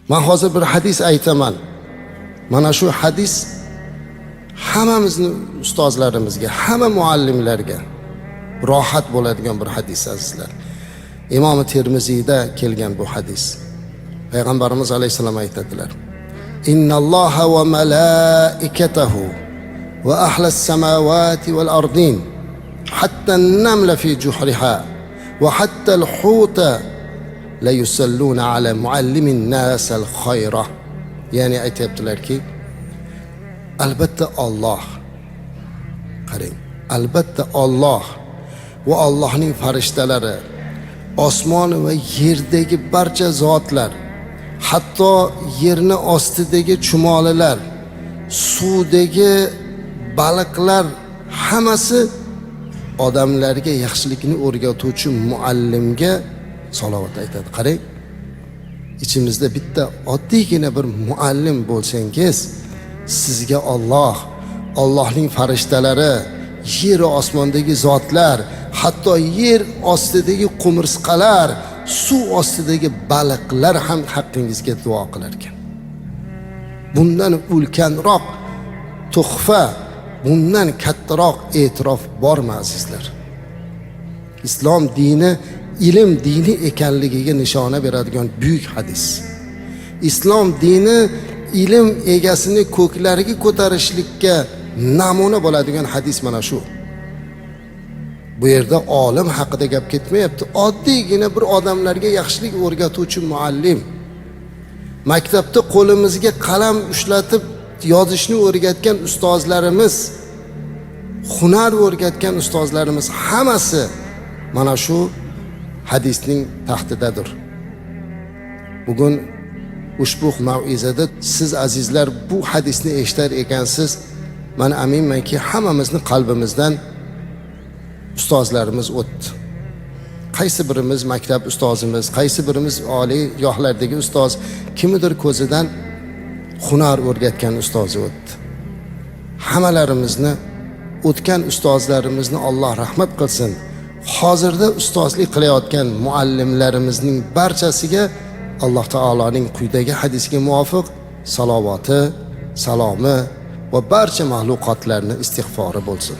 Man hozir bir hadis aytaman. Mana shu hadis hammamizni ustozlarimizga, hamma muallimlarga rohat bo'ladigan bir hadis, azizlar. Imom Termiziyda kelgan bu hadis. Payg'ambarimiz alayhissalom aytadilar: Innalloha va malaikatahu va ahlas samawati val ardin hatta an-namla fi juhriha va hatta al-huta la yusalluna ala muallimin nas al-khayra. Ya'ni aytyaptilarki, albatta Alloh, qarang, albatta Alloh va Allohning farishtalari, osmon va yerdagi barcha zotlar, hatto yerni ostidagi chumolilar, suvdagi baliqlar hammasi odamlarga yaxshilikni o'rgatuvchi muallimga salovat aytadi. Qarang, ichimizda bitta oddiygina bir muallim bo'lsangiz, sizga Alloh, Allohning farishtalari, yer va osmondagi zotlar, hatto yer ostidagi qumursqalar, suv ostidagi baliqlar ham haqqingizga duo qilar ekan. Bundan ulkanroq tuhfa, bundan kattaroq e'tirof bormi, azizlar? Islom dini ilm dini ekanligiga nishona beradigan buyuk hadis. Islom dini ilm egasini ko'klarga ko'tarishlikka namuna bo'ladigan hadis mana shu. Bu yerda olim haqida gap ketmayapti. Oddiygina bir odamlarga yaxshilik o'rgatuvchi muallim. Maktabda qo'limizga qalam ushlatib yozishni o'rgatgan ustozlarimiz, hunar o'rgatgan ustozlarimiz hammasi mana shu hadisning taxtidadir. Bugun ushbu mav'izada siz azizlar bu hadisni eshitar ekansiz, man aminmanki, hammamizni qalbimizdan ustozlarimiz o'tdi. Qaysi birimiz maktab ustozimiz, qaysi birimiz oliy yohlardagi ustoz, kimnidir ko'zidan hunar o'rgatgan ustozi o'tdi. Hammalarimizni o'tgan ustozlarimizni Alloh rahmat qilsin. Hozirda ustozlik qilayotgan muallimlarimizning barchasiga Alloh taoloning quyidagi hadisiga muvofiq salovati, salomi va barcha mahluqotlarni istig'fori bo'lsin.